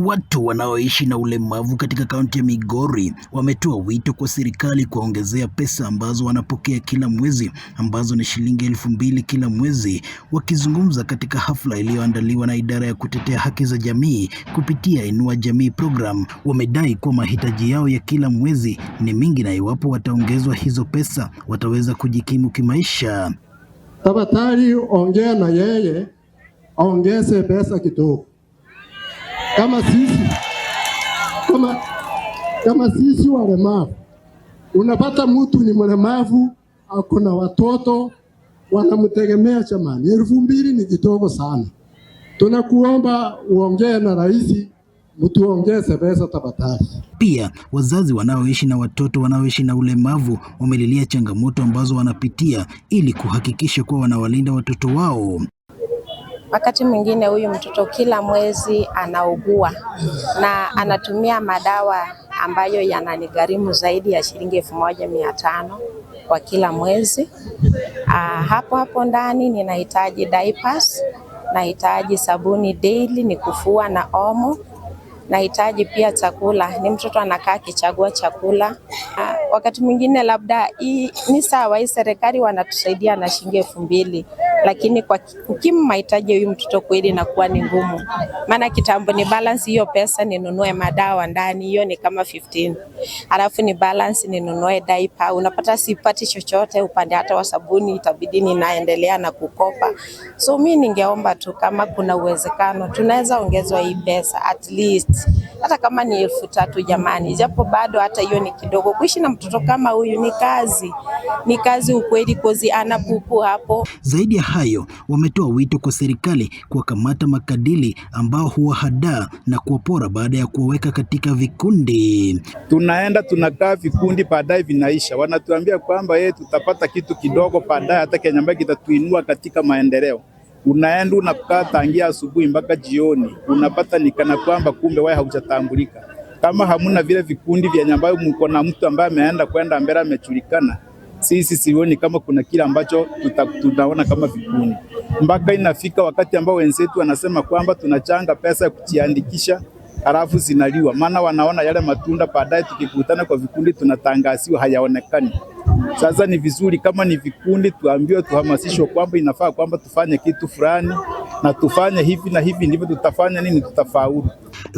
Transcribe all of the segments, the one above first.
Watu wanaoishi na ulemavu katika kaunti ya Migori wametoa wito kwa serikali kuwaongezea pesa ambazo wanapokea kila mwezi ambazo ni shilingi 2000 kila mwezi. Wakizungumza katika hafla iliyoandaliwa na idara ya kutetea haki za jamii kupitia Inua Jamii Program, wamedai kuwa mahitaji yao ya kila mwezi ni mingi na iwapo wataongezwa hizo pesa wataweza kujikimu kimaisha. Tafadhali ongea na yeye aongeze pesa kidogo. Kama sisi walemavu, unapata mtu ni mlemavu ako na watoto wanamtegemea. Jamani, 2000 ni kidogo sana. Tunakuomba uongee na rais, mtuongeze pesa tafadhali. Pia wazazi wanaoishi na watoto wanaoishi na ulemavu wamelilia changamoto ambazo wanapitia ili kuhakikisha kuwa wanawalinda watoto wao. Wakati mwingine huyu mtoto kila mwezi anaugua na anatumia madawa ambayo yananigharimu zaidi ya shilingi 1500 kwa kila mwezi. Hapo hapo ndani ninahitaji diapers, nahitaji sabuni daily ni kufua na Omo, nahitaji pia chakula. Ni mtoto anakaa akichagua chakula. Wakati mwingine labda hii ni sawa, hii serikali wanatusaidia na shilingi 2000, lakini kwa kukimu mahitaji ya huyu mtoto kweli inakuwa ni ngumu, maana kitambo ni balance hiyo pesa ninunue madawa ndani, hiyo ni kama 15, alafu ni balance ninunue diaper, unapata sipati chochote upande hata wa sabuni, itabidi ninaendelea na kukopa. So mi ningeomba tu kama kuna uwezekano tunaweza ongezwa hii pesa at least hata kama ni 3000 jamani, japo bado hata hiyo ni kidogo. Kuishi na mtoto kama huyu ni kazi, ni kazi ukweli, 'cause ana pupu hapo. Zaidi ya hayo, wametoa wito kwa serikali kuwakamata makadili ambao huwahadaa na kuwapora baada ya kuwaweka katika vikundi. Tunaenda tunakaa vikundi, baadaye vinaisha. Wanatuambia kwamba yeye tutapata kitu kidogo baadaye, hata kenye ambayo kitatuinua katika maendeleo. Unaenda unakaa tangia asubuhi mpaka jioni, unapata ni kana kwamba kumbe wewe haujatambulika. Kama hamuna vile vikundi vyenye ambayo mko na mtu ambaye ameenda kwenda mbele amejulikana, sisi sioni kama kuna kile ambacho tunaona kama vikundi, mpaka inafika wakati ambao wenzetu wanasema kwamba tunachanga pesa ya kujiandikisha halafu zinaliwa, maana wanaona yale matunda baadaye tukikutana kwa vikundi tunatangaziwa hayaonekani. Sasa ni vizuri kama ni vikundi tuambiwe, tuhamasishwe kwamba inafaa kwamba tufanye kitu fulani na tufanye hivi na hivi, ndivyo tutafanya nini, tutafaulu.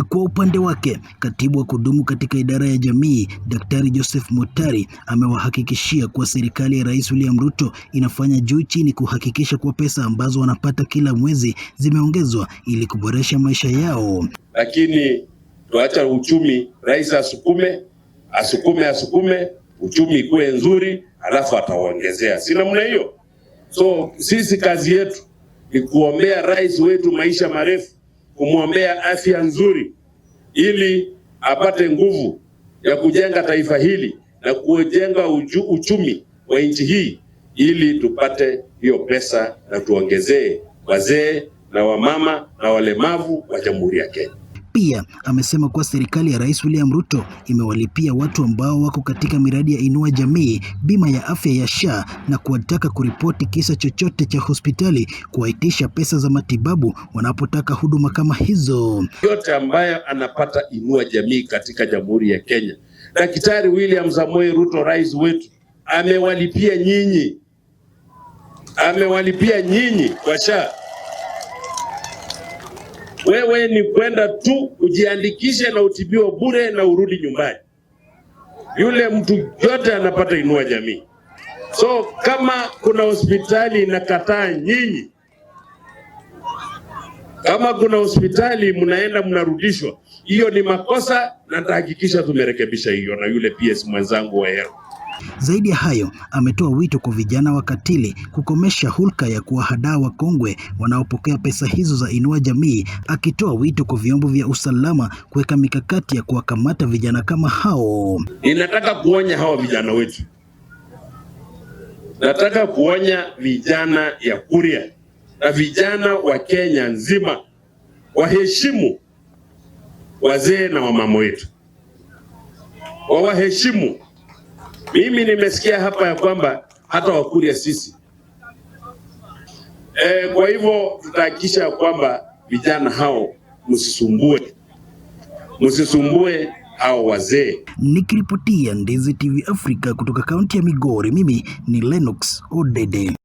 Kwa upande wake, katibu wa kudumu katika idara ya jamii Daktari Joseph Motari amewahakikishia kuwa serikali ya Rais William Ruto inafanya juu chini kuhakikisha kuwa pesa ambazo wanapata kila mwezi zimeongezwa ili kuboresha maisha yao. Lakini tuacha uchumi, rais asukume asukume asukume, uchumi ikuwe nzuri, alafu ataongezea, si namna hiyo? So sisi kazi yetu ni kuombea rais wetu maisha marefu, kumwombea afya nzuri, ili apate nguvu ya kujenga taifa hili na kujenga uchumi wa nchi hii, ili tupate hiyo pesa na tuongezee wazee na wamama na walemavu wa Jamhuri ya Kenya. Pia amesema kuwa serikali ya Rais William Ruto imewalipia watu ambao wako katika miradi ya Inua Jamii bima ya afya ya SHA na kuwataka kuripoti kisa chochote cha hospitali kuwaitisha pesa za matibabu wanapotaka huduma kama hizo. Yote ambayo anapata Inua Jamii katika Jamhuri ya Kenya, Daktari William Samoei Ruto, rais wetu, amewalipia nyinyi, amewalipia nyinyi kwa SHA. Wewe ni kwenda tu ujiandikishe na utibiwe bure na urudi nyumbani. Yule mtu yote anapata Inua Jamii. So kama kuna hospitali inakataa nyinyi, kama kuna hospitali mnaenda mnarudishwa, hiyo ni makosa, na nitahakikisha tumerekebisha hiyo na yule PS mwenzangu wa health. Zaidi ya hayo, ametoa wito kwa vijana wakatili kukomesha hulka ya kuwahadaa wakongwe wanaopokea pesa hizo za Inua Jamii, akitoa wito kwa vyombo vya usalama kuweka mikakati ya kuwakamata vijana kama hao. Ninataka kuonya hawa vijana wetu, nataka kuonya vijana ya Kuria na vijana wa Kenya nzima, waheshimu wazee na wamama wetu, wawaheshimu. Mimi nimesikia hapa ya kwamba hata Wakuria sisi kwa hivyo tutahakikisha kwamba vijana hao msisumbue. Msisumbue hao wazee. Nikiripotia Ndizi TV Afrika kutoka kaunti ya Migori, mimi ni Lennox Odede.